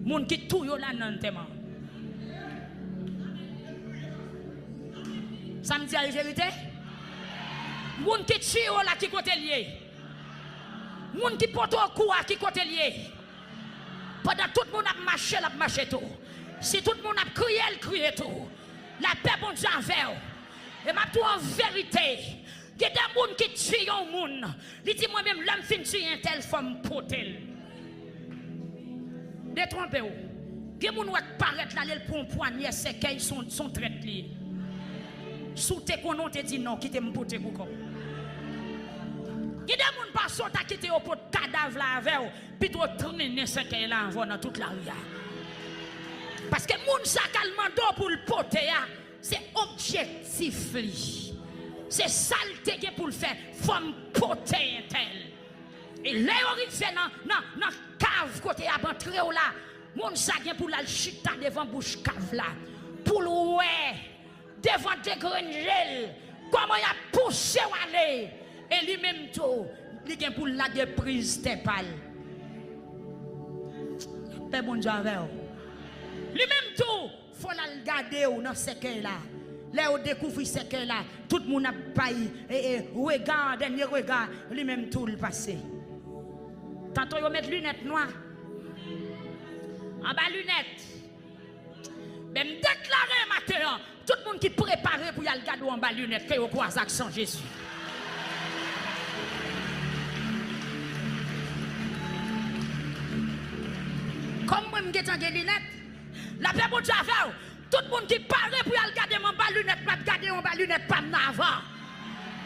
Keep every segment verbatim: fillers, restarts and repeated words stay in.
Moun ki touye w la nan antèman. Sa m di a e verite? Moun ki tiye w la, ki kote l ye? Moun ki pote w kou a, ki kote l ye? Pandan tout moun ap mache, l ap mache tou. Si tout moun ap kriye, l kriye tou. Lapè Bondye avè w. E m ap di w an verite, gen de moun ki tiye yon moun, li di, "Mwen menm, lè m fin tiye entèl, fò m pote l." Detwonpe w. Gen moun w wè k parèt la, lè l pran yon pwanyè sèkèy, se yon, se yon trèt li ye. Si w te konnen, w te di, "Non, kite m pote pou kò m." Gen de moun, pase w ta kite yo pot kadav la avè w, pito w trennen sèkèy la avè w nan tout lari a. Paske moun sa k al mande w pou l pote a, se objektif li. Se sa l te gen pou l fè. "Fò m pote entèl." E lè yo rive nan, nan, nan kav kote y ap antre w la, moun sa gen pou l al chita devan bouch kav la, pou l wè devan de grenn je l kòman y ap pouse w ale. E li menm tou, li gen pou l lage priz tè pa l. Lapè Bondye avè w. Li menm tou, fò l al gade w nan sèkèy la. Lè yo dekouvri sèkèy la, tout moun ap bay, e, e, rega, dènye rega, li menm tou l pase. Tanto yo met linèt nwa. Anba linèt. Men m deklare maten an, tout moun ki prepare pou y al gade w anba linèt, ke yo kwaze ak san Jezi. Kòm mwen, m gentan gen linèt, lapè Bondye avè w. Tout moun ki pare pou y al gade m anba linèt, m ap gade yo anba linèt pa m nan avan.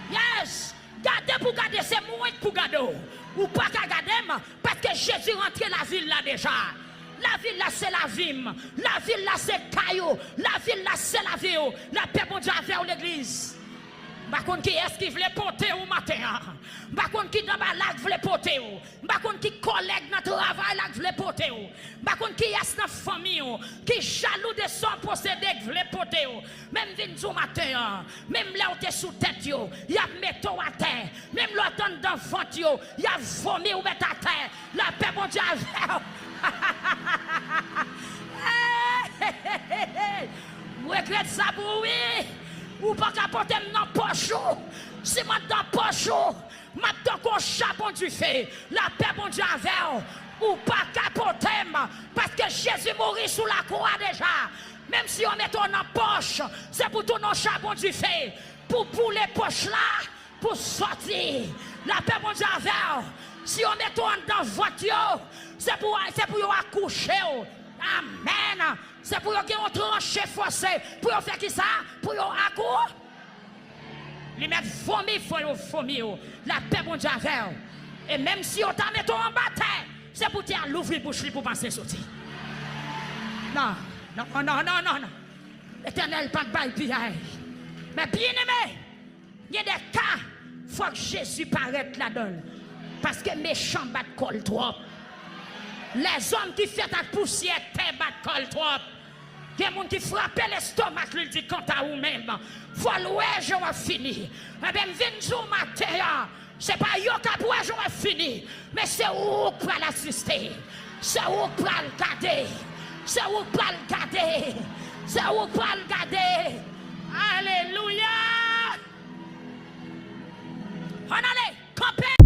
Yes! Gade pou gade, se mwen k pou gade w. Ou pa ka gade m, paske Jezi rantre lavil la deja. Lavil la se lavi m. Lavil la se kay ou. Lavil la se lavi w. Lapè Bondye avè w, legliz. M pa konn kiyès ki vle pote w maten an. M pa konn ki danbalay k vle pote w. M pa konn ki kòlèg nan travay la k vle pote w. M pa konn kiyès nan fanmi w ki jalou de sa w posede k vle pote w. Men m vin di w maten an, menm lè w te sou tèt yo, y ap mete w atè. Menm lè w te anndan vant yo, y ap vomi w met atè. Lapè Bondye avè w. M regrèt sa pou ou, wi. Ou pa ka pote m nan pòch ou. Si m anndan pòch ou, m ap tankou yon chabon dife. Lapè Bondye avè w. Ou pa ka pote m, paske Jezi mouri sou lakwa deja. Menm si yo mete w nan pòch, se pou tounen yon chabon dife, pou boule pòch la, pou sòti. Lapè Bondye avè w. Si yo mete w anndan vant yo, se pou, se pou yo akouche w. Amèn. Se pou yo gen yon tranche fòse. Pou yo fè kisa? Pou yo akou. Li mèt vomi, fò yo vomi w. Lapè Bondye avè w. E menm si yo ta mete w anba tè, se pou tè a louvri bouch li pou pase soti. Non, non, non, non, non, non. Letènèl pa t bay piyay. Men byeneme, gen de ka, fòk Jezi parèt ladan l. Paske mechan bat kò l twòp. Lèzòm ki fèt ak pousyè tè bat kò l twòp. Gen moun ki frape lestomak li, l di, "Kanta ou menm, fò l wè jan w ap fini." Enben, m vin di w maten an, se pa yo k ap wè jan w ap fini, men se ou k pral asiste. Se ou k pral gade. Se ou k pral gade. Se ou k pral gade. Alelouya! Ann ale, kanpe!